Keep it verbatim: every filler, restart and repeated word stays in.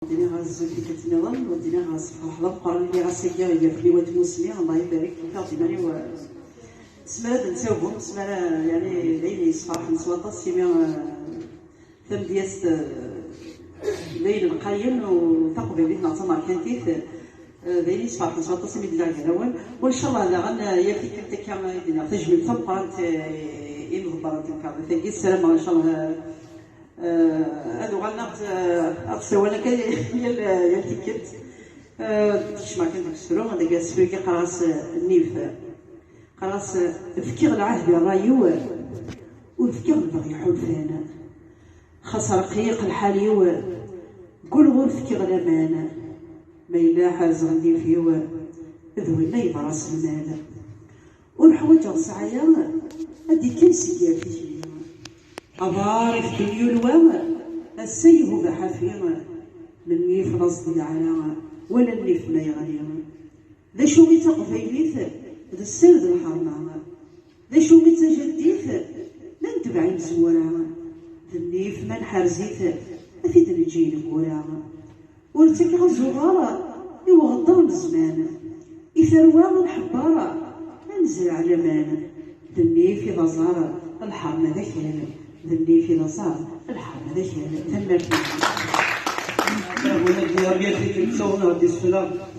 Ddin-aɣ azul tikkelt nniḍen, ddin-aɣ sefreḥ d ameqqran i ɣas akka gar fell-i wat tmusni, Allah ibarek, fkiɣ-d iman-iw, eh, s mi ara d-nettagem, s mi ara, yani, d ayen yessefraḥen s waṭas, imi, eh, tamedyazt, eh, d ayen lqayen, u taqbaylit neɣ tamerkantit, eh, d ayen yessefraḥen s waṭas imi d-lliɣ gar-awen. U ncallah daɣen, eh, yal tikkelt akka i d-nniɣ tajmilt tameqqrant, eh, i imḍebbren n temkarḍit-agi, ssarameɣ ncallah, eh, Eh, ad uɣalen ad ɣ-, ad ɣ-sawalen akka yal, yal tikkelt. Eh, kecmeɣ kan deg usefru, deg usefru-agi qqareɣ-as, eh, nnif. Qqareɣ-as, eh, fkiɣ lɛahd i ṛṛay-iw, ur fkiɣ lebɣi ḥulfan. Xas rqiq lḥal-iw, kul ɣur fkiɣ laman. Ma yella ḥerzeɣ nnif-iw, d winna yeḍra s lmal. Ur ḥwaǧeɣ sɛaya ad d-ikkan seg yir tikli. Aḍar ifken yulwa, ass-a yehub aḥafi, m nnif laẓ d leɛra, wala nnif ma yeɣli. D acu i d taqbaylit? D sser d lḥerma. D acu i d tajaddit? Ma netbeɛ imezwura. D nnif ma nḥerz-it, ad t-id-neǧǧ i ineggura. Ur ttakeɣ azuɣer i uɣedder n zzman, i tarwa ad nḥebber, ad nezreɛ laman. D nnif i d aẓar, lḥerma d akal. D nnif i d aẓar, lḥerma d akal. Tanemmirt-nwen. Tanemmirt-nwen.